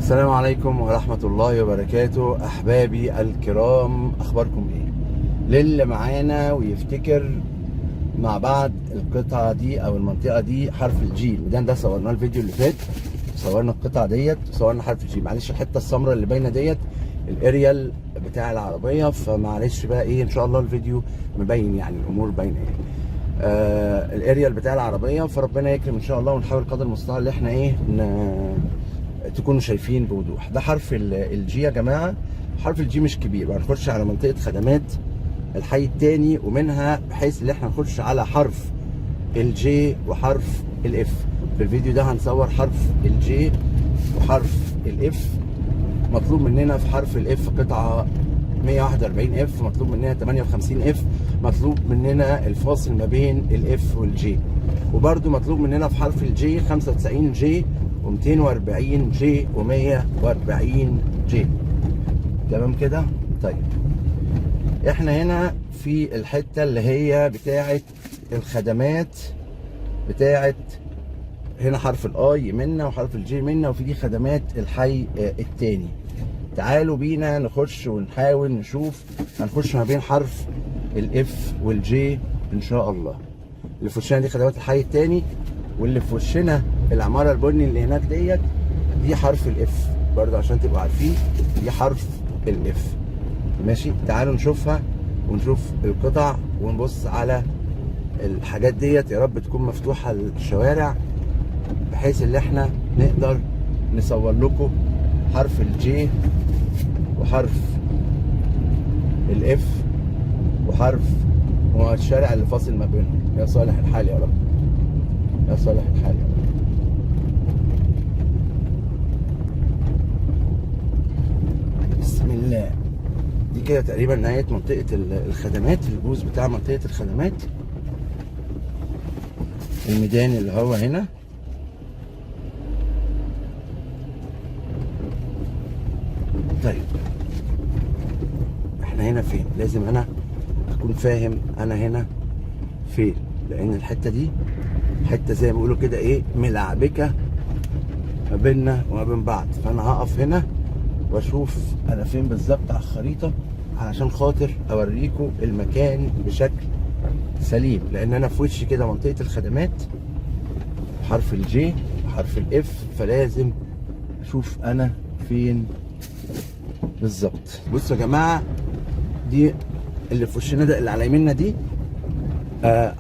السلام عليكم ورحمة الله وبركاته. أحبابي الكرام، أخباركم إيه؟ للي معانا ويفتكر مع بعض القطعة دي أو المنطقة دي حرف ال G، الميدان ده صورناه الفيديو اللي فات، صورنا القطعة ديت، صورنا حرف ال G. معلش الحتة السمراء اللي باينة ديت الاريال بتاع العربية، فمعلش بقى إيه، إن شاء الله الفيديو مبين يعني الأمور باينة يعني. الاريال بتاع العربية، فربنا يكرم إن شاء الله، ونحاول قدر المستطاع اللي احنا إيه تكونوا شايفين بوضوح. ده حرف ال G يا جماعة، حرف ال G مش كبير، وهنخش على منطقة خدمات الحي الثاني، ومنها بحيث ان احنا نخش على حرف ال J وحرف ال F. في الفيديو ده هنصور حرف ال J وحرف ال F. مطلوب مننا في حرف ال F قطعه 141 F، مطلوب مننا 58 F، مطلوب مننا الفاصل ما بين ال F وال J، وبرده مطلوب مننا في حرف ال J 95 J و240 J و140 J. تمام كده؟ طيب احنا هنا في الحتة اللي هي بتاعه الخدمات، بتاعه هنا حرف ال I منا وحرف ال J منا، وفي دي خدمات الحي التاني. تعالوا بينا نخش ونحاول نشوف، هنخش ما بين حرف ال F وال J ان شاء الله. اللي في وشنا دي خدمات الحي التاني، واللي في وشنا العمارة البني اللي هناك ديت دي حرف ال F برضه عشان تبقوا عارفين، دي حرف ال F. ماشي، تعالوا نشوفها ونشوف القطع ونبص على الحاجات ديت. يا رب تكون مفتوحة الشوارع بحيث ان احنا نقدر نصور لكم حرف ال J وحرف ال F وحرف والشارع اللي فاصل ما بينهم. يا صالح الحال يا رب، يا صالح الحال يا رب. بسم الله. دي كده تقريبا نهاية منطقة الخدمات، الجوز بتاع منطقة الخدمات، الميدان اللي هو هنا. طيب احنا هنا فين؟ لازم انا اكون فاهم انا هنا فين، لان الحتة دي حتة زي ما بيقولوا كده ايه، ملعبكة ما بيننا وما بين بعض. فانا هقف هنا واشوف انا فين بالظبط على الخريطة علشان خاطر اوريكم المكان بشكل سليم، لان انا في وشي كده منطقة الخدمات، حرف ال J حرف ال F، فلازم اشوف انا فين بالظبط. بصوا يا جماعة، دي اللي في وشنا ده اللي على يميننا دي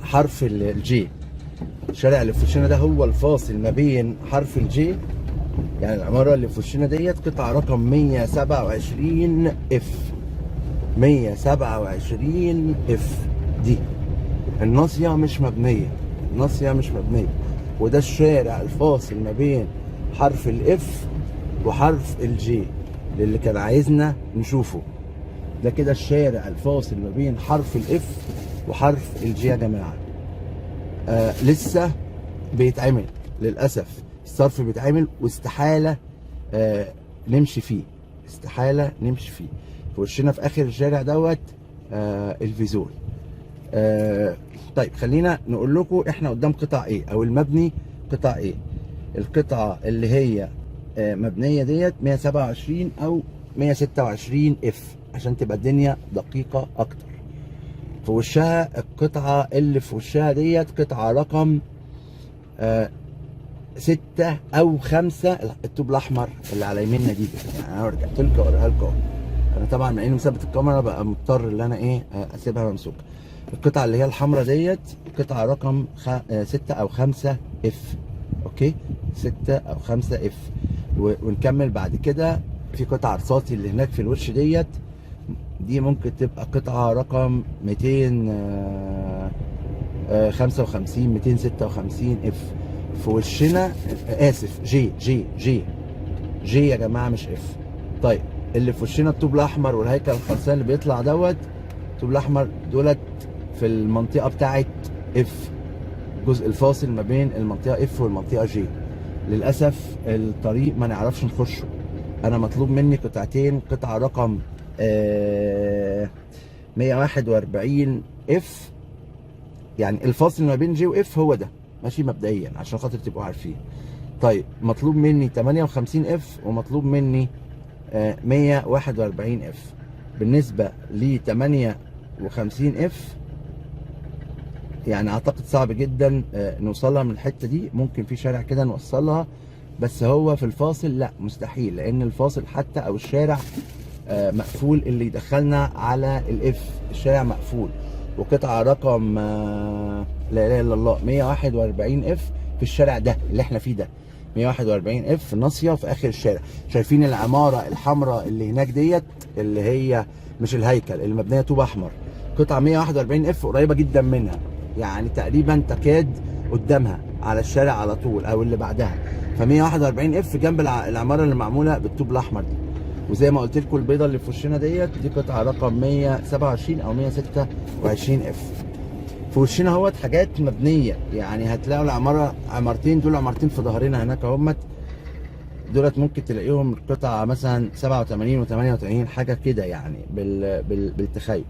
حرف ال J. الشارع اللي في وشنا ده هو الفاصل ما بين حرف ال J، يعني العمارة اللي في وشنا ديت قطعة رقم 127 F، 127 F. دي الناصية مش مبنية، الناصية مش مبنية، وده الشارع الفاصل ما بين حرف ال F وحرف ال J للي كان عايزنا نشوفه. ده كده الشارع الفاصل ما بين حرف ال F وحرف ال J يا جماعة. لسه بيتعمل للأسف، الصرف بيتعمل واستحالة نمشي فيه، استحالة نمشي فيه. في وشنا في آخر الشارع دوت الفيزول. طيب خلينا نقول لكم احنا قدام قطع ايه، او المبني قطع ايه. القطعة اللي هي مبنية ديت 127 او 126 F عشان تبقى الدنيا دقيقة اكتر. في وشها القطعة اللي في وشها ديت قطعة رقم 6 أو 5، الطوب الأحمر اللي على يميننا دي. يعني أنا رجعت لكم أوريها لكم. أنا طبعا مع إني مثبت الكاميرا بقى مضطر إن أنا إيه أسيبها ممسوكة. القطعة اللي هي الحمراء ديت قطعة رقم 6 أو 5 F. okay، 6 أو 5 F. ونكمل بعد كده في قطعة رصاصي اللي هناك في الوش ديت، دي ممكن تبقى قطعة رقم 255 256 F. في وشنا، اسف، J J J J يا جماعة مش F. طيب اللي في وشنا الطوب الاحمر والهيكل الخرساني اللي بيطلع دوت الطوب الاحمر دولت في المنطقة بتاعت F، الجزء الفاصل ما بين المنطقة F والمنطقة J. للأسف الطريق ما نعرفش نخشه. انا مطلوب مني قطعتين، قطعة رقم 141 F، يعني الفاصل ما بين J و F هو ده، ماشي مبدئيا عشان خاطر تبقوا عارفين. طيب مطلوب مني 58 F ومطلوب مني 141 F. بالنسبة ل 58 F يعني اعتقد صعب جدا نوصلها من الحتة دي. ممكن في شارع كده نوصلها، بس هو في الفاصل لا مستحيل، لان الفاصل حتى او الشارع مقفول اللي يدخلنا على ال F، الشارع مقفول. وقطعة رقم لا اله الا الله 141 F في الشارع ده اللي احنا فيه ده، 141 F ناصية في اخر الشارع. شايفين العمارة الحمراء اللي هناك ديت، اللي هي مش الهيكل، اللي مبنية طوب احمر، قطعة 141 F قريبة جدا منها، يعني تقريبا تكاد قدامها على الشارع على طول او اللي بعدها. ف 141 F جنب العمارة اللي معمولة بالطوب الاحمر دي. وزي ما قلت لكم البيضة اللي في وشنا ديت دي قطعه رقم 127 او 126 F. في وشنا اهوت حاجات مبنيه، يعني هتلاقوا العمارة عمارتين، دول عمارتين في ظهرنا هناك اهمت، دولت ممكن تلاقيهم قطعه مثلا 87 و88 حاجة كده يعني بالتخيل.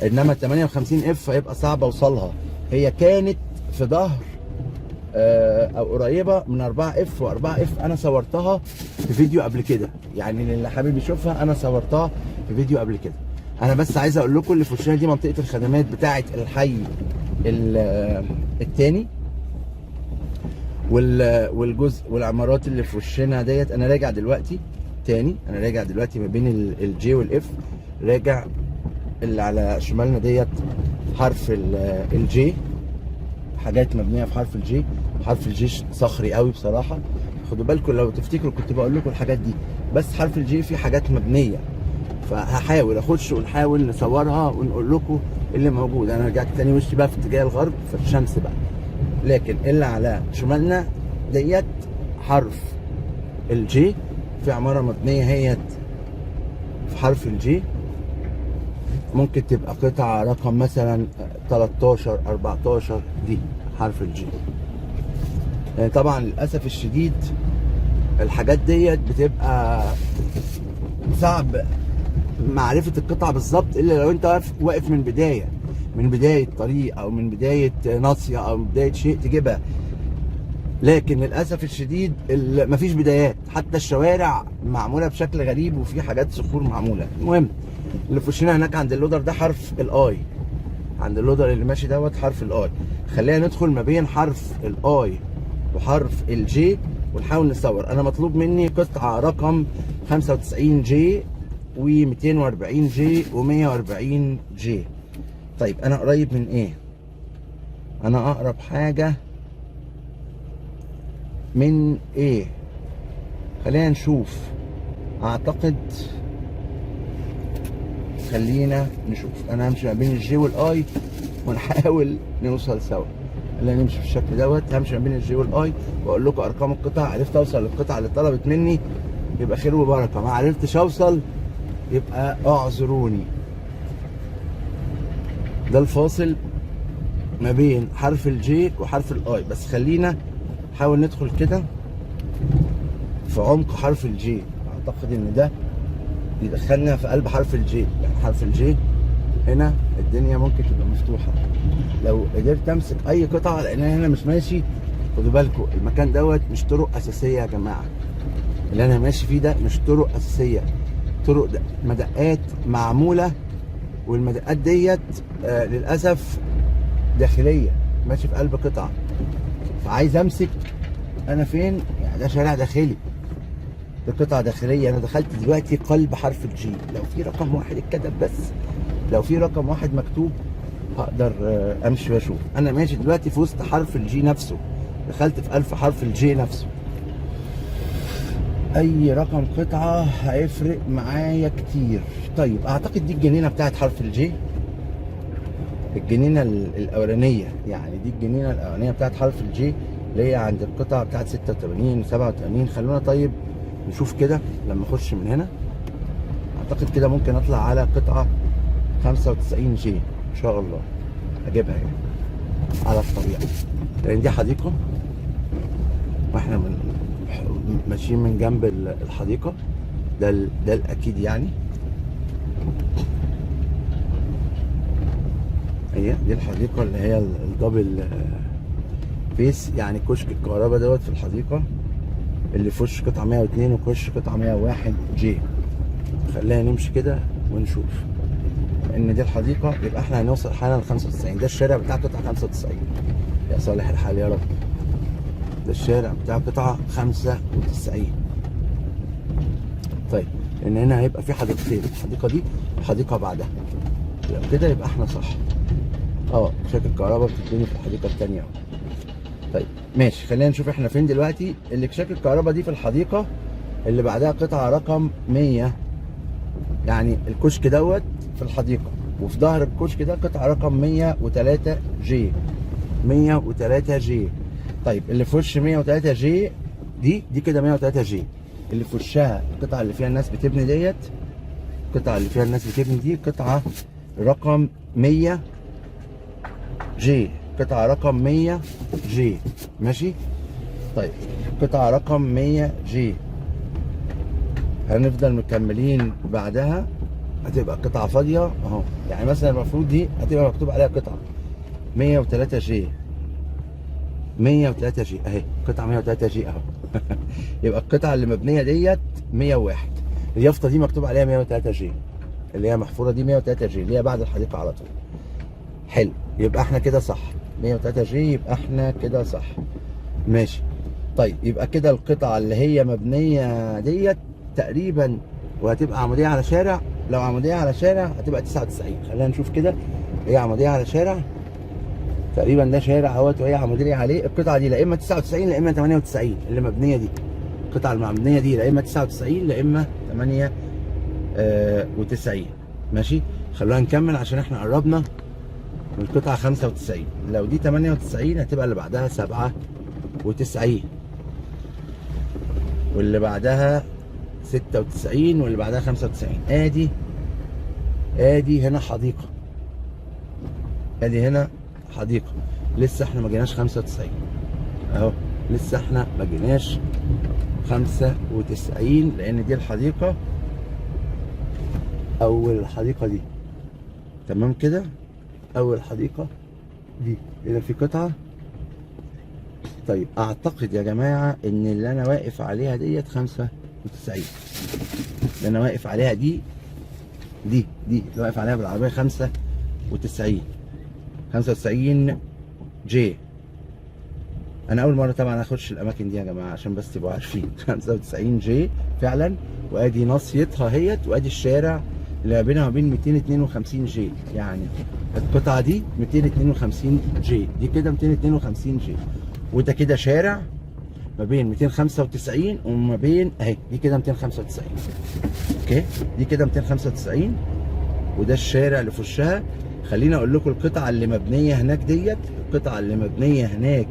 انما 58 F هيبقى صعب اوصلها، هي كانت في ظهر او قريبه من 4 F، و4 F انا صورتها في فيديو قبل كده، يعني اللي حابب يشوفها انا صورتها في فيديو قبل كده. انا بس عايز اقول لكم اللي في وشنا دي منطقة الخدمات بتاعه الحي الثاني، والجزء والعمارات اللي في وشنا ديت. انا راجع دلوقتي تاني، انا راجع دلوقتي ما بين ال G وال F، راجع اللي على شمالنا ديت حرف ال G، حاجات مبنية في حرف ال G. حرف ال G صخري قوي بصراحة، خدوا بالكم لو تفتكروا كنت بقول لكم الحاجات دي، بس حرف ال G فيه حاجات مبنية، فهحاول اخش ونحاول نصورها ونقول لكم اللي موجود. انا رجعت تاني وشي بقى في اتجاه الغرب في الشمس بقى، لكن اللي على شمالنا ديت حرف ال G، في عمارة مبنية هي في حرف ال G، ممكن تبقى قطعة رقم مثلا 13 14 دي حرف ال G. يعني طبعا للأسف الشديد الحاجات ديت بتبقى صعب معرفة القطعة بالظبط إلا لو أنت واقف من بداية طريق أو من بداية ناصية أو من بداية شيء تجيبها. لكن للأسف الشديد مفيش بدايات، حتى الشوارع معمولة بشكل غريب وفي حاجات صخور معمولة. المهم اللي في وشنا هناك عند اللودر ده حرف ال I، عند اللودر اللي ماشي دوت حرف ال I. خلينا ندخل ما بين حرف ال I وحرف ال G ونحاول نصور. انا مطلوب مني قطعة رقم 95 G و240 G و140 G. طيب انا قريب من ايه؟ انا اقرب حاجة من ايه؟ خلينا نشوف. اعتقد خلينا نشوف. انا همشي ما بين ال G وال I ونحاول نوصل سوا. خلينا نمشي بالشكل دوت، همشي ما بين ال G وال I واقول لكم ارقام القطع. عرفت اوصل للقطعه اللي طلبت مني يبقى خير وبركة، ما عرفتش اوصل يبقى اعذروني. ده الفاصل ما بين حرف ال G وحرف ال I، بس خلينا نحاول ندخل كده في عمق حرف ال G. اعتقد ان ده يدخلنا في قلب حرف ال G، يعني حرف ال G هنا الدنيا ممكن تبقى مفتوحة لو قدرت امسك اي قطعه، لان انا هنا مش ماشي. خدوا بالكم المكان دوت مش طرق اساسية يا جماعة، اللي انا ماشي فيه ده مش طرق اساسية، طرق مدقات معمولة، والمدقات ديت للاسف داخلية، ماشي في قلب قطعه. فعايز امسك انا فين؟ يعني ده شارع داخلي، ده قطعه داخلية. انا دخلت دلوقتي قلب حرف ال G. لو في رقم واحد اتكتب، بس لو في رقم واحد مكتوب هقدر امشي واشوف. انا ماشي دلوقتي في وسط حرف ال G نفسه، دخلت في قلب حرف ال G نفسه. اي رقم قطعه هيفرق معايا كتير. طيب اعتقد دي الجنينة بتاعت حرف ال G، الجنينة الاولانية، يعني دي الجنينة الاولانية بتاعت حرف ال G اللي هي عند القطعة بتاعت 86 87. خلونا طيب نشوف كده لما اخش من هنا. اعتقد كده ممكن اطلع على قطعه 95 G ان شاء الله اجيبها يعني على الطبيعة، لان دي حديقة واحنا ماشيين من جنب الحديقة. ده الاكيد يعني. هي دي الحديقة اللي هي ال double face، يعني كشك الكهرباء دوت في الحديقة. اللي في وش قطعه 102 وفي وش قطعه 101 J. خلينا نمشي كده ونشوف ان دي الحديقة، يبقى احنا هنوصل حالا ل 95. ده الشارع بتاع قطعه 95. يا صالح الحال يا رب. ده الشارع بتاع قطعه 95. طيب لان هنا هيبقى في حديقتين، الحديقة دي وحديقه بعدها. لو كده يبقى احنا صح. شركة الكهرباء بتتبني في الحديقة الثانية اهو. طيب ماشي، خلينا نشوف احنا فين دلوقتي. اللي شركة الكهرباء دي في الحديقة اللي بعدها قطعه رقم 100، يعني الكشك دوت في الحديقة، وفي ظهر الكشك ده قطعه رقم 103 J. 103 J. طيب اللي في وش 103 J دي كده 103 J. اللي في وشها القطعة اللي فيها الناس بتبني ديت، القطعة اللي فيها الناس بتبني دي قطعه رقم 100 J، قطعه رقم 100 J. ماشي. طيب قطعه رقم 100 J هنفضل مكملين بعدها هتبقى قطعه فاضية اهو. يعني مثلا المفروض دي هتبقى مكتوب عليها قطعه 103 J، 103 J اهي، قطعه 103 J اهو. يبقى القطعة اللي مبنية ديت 101. اليافطه دي مكتوب عليها 103 J، اللي هي محفورة دي 103 J، اللي هي بعد الحديقة على طول. حلو، يبقى احنا كده صح. 103 J، يبقى احنا كده صح. ماشي. طيب يبقى كده القطعة اللي هي مبنية ديت تقريبا وهتبقى عموديه على شارع. لو عموديه على شارع هتبقى 99. خلينا نشوف كده، هي عموديه على شارع تقريبا، ده شارع اهوت وهي عموديه عليه. القطعة دي لا اما 99 لا اما 98 اللي مبنية دي. القطعة المبنية دي لا اما 99 لا اما 98. ماشي، خلونا نكمل عشان احنا قربنا من القطعة 95. لو دي 98 هتبقى اللي بعدها 97، واللي بعدها 96، واللي بعدها 95. ادي هنا حديقة، ادي هنا حديقة. لسه احنا ما جيناش 95 اهو، لسه احنا ما جيناش 95، لان دي الحديقة، اول الحديقة دي. تمام كده، اول حديقة دي. اذا في قطعة. طيب اعتقد يا جماعة ان اللي انا واقف عليها ديت 95، اللي انا واقف عليها دي اللي واقف عليها بالعربية 95، 95 J. انا اول مرة طبعا اخش الاماكن دي يا جماعة عشان بس تبقوا عارفين. 95 J فعلا، وادي ناصيتها اهيت، وادي الشارع اللي ما بينها وبين 252 J. يعني القطعة دي 252 J، دي كده 252 J، وده كده شارع ما بين 295 وما بين اهي دي كده 295. okay، دي كده 295 وده الشارع اللي في وشها. خليني اقول لكم القطعة اللي مبنية هناك ديت، القطعة اللي مبنية هناك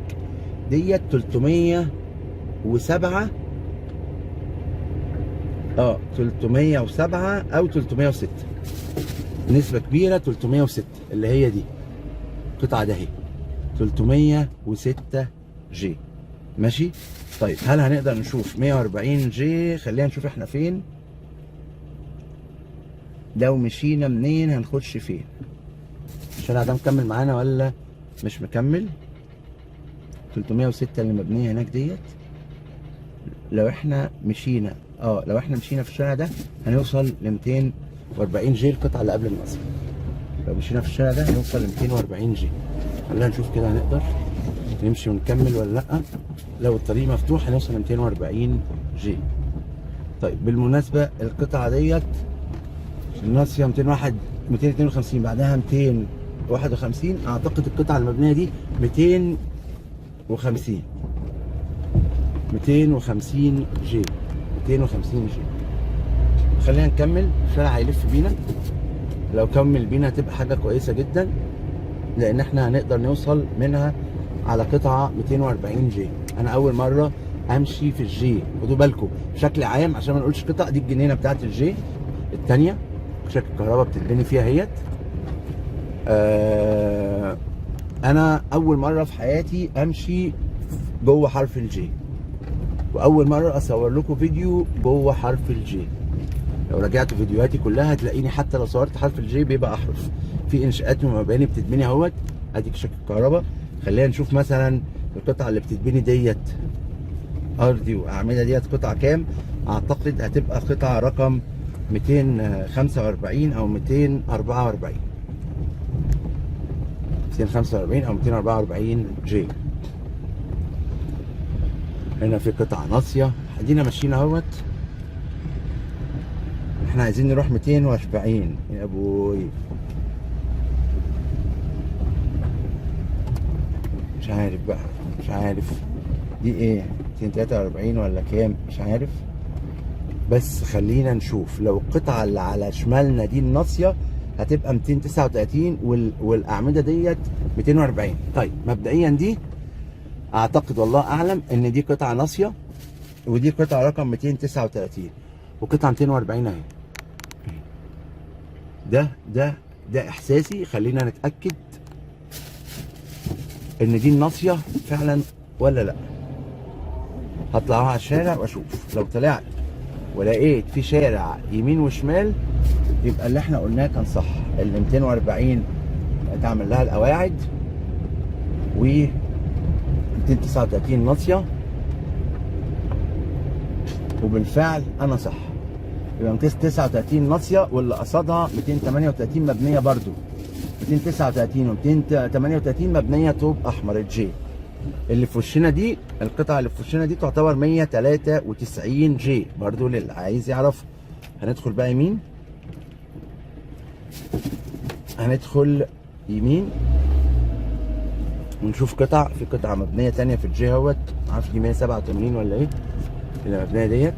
ديت 307، 307 او 306، نسبه كبيرة 306 اللي هي دي القطعة ده اهي 306 J. ماشي. طيب هل هنقدر نشوف 140 J؟ خلينا نشوف احنا فين. لو مشينا منين هنخش فين؟ الشارع ده مكمل معانا ولا مش مكمل؟ 306 اللي مبنية هناك ديت، لو احنا مشينا لو احنا مشينا في الشارع ده هنوصل ل 240 J، القطعة اللي قبل الناصية. لو مشينا في الشارع ده هنوصل ل 240 J. خلينا نشوف كده هنقدر نمشي ونكمل ولا لا. لو الطريق مفتوح هنوصل ل 240 J. طيب بالمناسبة القطعة ديت الناصية 201 252 بعدها 251. اعتقد القطعة المبنية دي 250، 250 J، 250 J. خلينا نكمل. الشارع هيلف بينا، لو كمل بينا هتبقى حاجة كويسة جدا، لان احنا هنقدر نوصل منها على قطعة 240 J. انا اول مرة امشي في ال J، خدوا بالكم بشكل عام عشان ما نقولش قطع. دي الجنينة بتاعت ال J التانية، شركة الكهرباء بتتبني فيها اهيت. انا اول مرة في حياتي امشي جوه حرف ال J، واول مرة اصور لكم فيديو جوه حرف ال J. لو رجعت فيديوهاتي كلها هتلاقيني حتى لو صورت حرف ال J بيبقى احرف. في انشاءات ومباني بتتبني اهوت. اديك شركة الكهرباء. خلينا نشوف مثلا القطعة اللي بتتبني ديت. ارضي واعمده ديت قطعه كام؟ اعتقد هتبقى قطعه رقم 245 او 244، 245 او 244 J. هنا في قطعه ناصية، ادينا ماشيين اهوت. احنا عايزين نروح 240 يا ابوي. مش عارف بقى، مش عارف دي ايه، 243 ولا كام، مش عارف. بس خلينا نشوف. لو القطعة اللي على شمالنا دي الناصية هتبقى 239 والأعمدة ديت 240. طيب مبدئيا دي اعتقد والله اعلم ان دي قطعة ناصية، ودي قطعة رقم 239، وقطعة 240 اهي. ده احساسي. خلينا نتأكد ان دي الناصية فعلا ولا لا. هطلع على الشارع واشوف. لو طلعت ولقيت في شارع يمين وشمال يبقى اللي احنا قلناه كان صح. ال 240 اتعمل لها القواعد، و 239 ناصية، وبالفعل انا صح. يبقى 239 ناصية واللي قصادها 238 مبنية برضو. 239 و 238 مبنية طوب احمر ال J. اللي في وشنا دي، القطعة اللي في وشنا دي تعتبر 193 J برضو للي عايز يعرف. هندخل بقى يمين، هندخل يمين ونشوف قطع. في قطعة مبنية تانية في ال J اهوت، معرفش دي 187 ولا ايه اللي مبنية ديت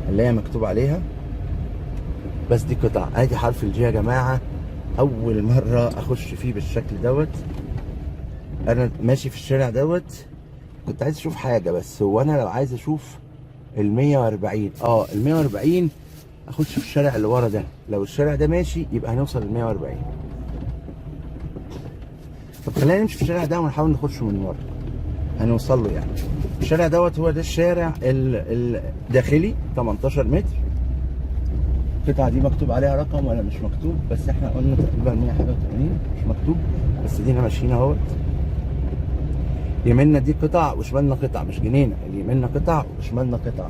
اللي هي مكتوب عليها، بس دي قطع. ادي حرف ال J يا جماعة، اول مرة اخش فيه بالشكل دوت. انا ماشي في الشارع دوت كنت عايز اشوف حاجة، بس هو انا لو عايز اشوف ال 140، ال 140 اخش في الشارع اللي ورا ده. لو الشارع ده ماشي يبقى هنوصل لل 140. طب خلينا نمشي في الشارع ده ونحاول نخش من ورا، هنوصل له يعني. الشارع دوت هو ده الشارع الداخلي 18 متر. القطعة دي مكتوب عليها رقم ولا مش مكتوب؟ بس احنا قلنا تقريبا 100 حاجة و80، مش مكتوب، بس دينا ماشيين اهوت. يمنا دي قطع وشمالنا قطع، مش جنينة، اللي يمنا قطع وشمالنا قطع.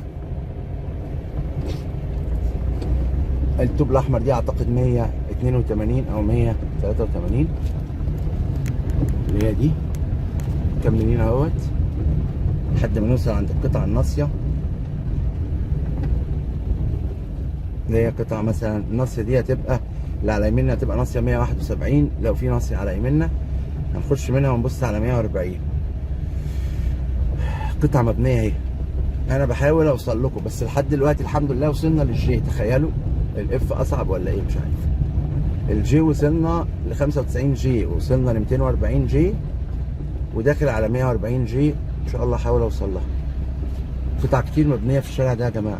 الطوب الاحمر دي اعتقد 182 او 183 اللي هي دي. مكملين اهوت لحد ما نوصل عند القطعة الناصية اللي هي قطعة مثلا الناصية دي هتبقى اللي على يميننا، هتبقى ناصية 171. لو في ناصية على يميننا هنخش منها ونبص على 140. قطعة مبنية اهي. انا بحاول اوصل لكم، بس لحد دلوقتي الحمد لله وصلنا لل J. تخيلوا ال F اصعب ولا ايه مش عارف. ال J وصلنا ل 95 J، وصلنا ل 240 J، وداخل على 140 J. ان شاء الله احاول اوصل لها. قطع كتير مبنية في الشارع ده يا جماعة،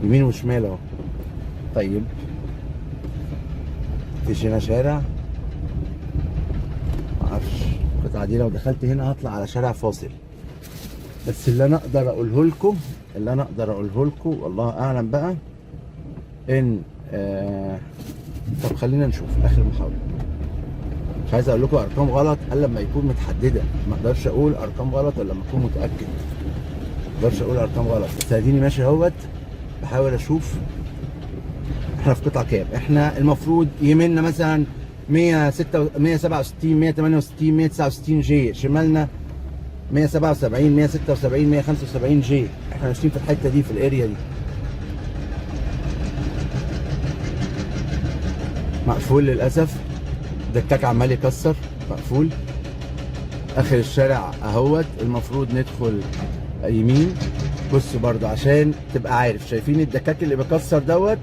يمين وشمال اهو. طيب فيش هنا شارع، معرفش القطعة دي لو دخلت هنا هطلع على شارع فاصل. بس اللي انا اقدر اقوله لكم، اللي انا اقدر اقوله لكم والله اعلم بقى ان طب خلينا نشوف اخر محاولة. مش عايز اقول لكم ارقام غلط الا لما يكون متحدده، ما اقدرش اقول ارقام غلط الا لما اكون متاكد، ما اقدرش اقول ارقام غلط. بس اديني ماشي اهوت بحاول اشوف احنا في قطعه كام. احنا المفروض يمنا مثلا 106 167 168 169 J، شمالنا 177 176 175 J. احنا ماشيين في الحتة دي، في ال area دي. مقفول للاسف، دكاك عمال يكسر، مقفول. اخر الشارع اهوت، المفروض ندخل يمين. بصوا برضو عشان تبقى عارف، شايفين الدكاك اللي بيكسر دوت؟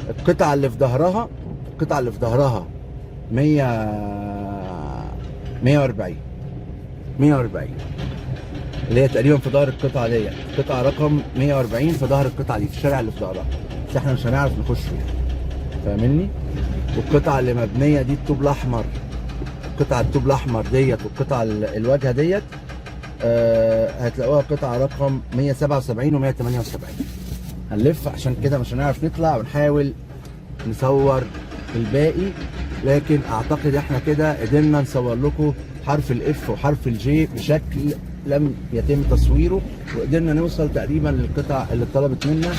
القطعة اللي في ظهرها، القطعة اللي في ظهرها 100 140 140 اللي هي تقريبا في ظهر القطعة ديت، قطعه رقم 140 في ظهر القطعة دي، في الشارع اللي في ظهرها، بس احنا مش هنعرف نخش فيها، فاهمني؟ والقطعه اللي مبنية دي الطوب الاحمر، قطعه الطوب الاحمر ديت والقطعه الواجهة ديت هتلاقوها قطعه رقم 177 و178. هنلف عشان كده مش هنعرف نطلع، ونحاول نصور الباقي، لكن اعتقد احنا كده قدرنا نصور لكم حرف ال F وحرف ال J بشكل لم يتم تصويره، وقدرنا نوصل تقريبا للقطع اللي اتطلبت منا،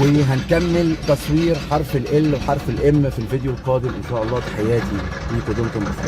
وهنكمل تصوير حرف ال وحرف الام في الفيديو القادم ان شاء الله. تحياتي ليكم، دمتم بخير.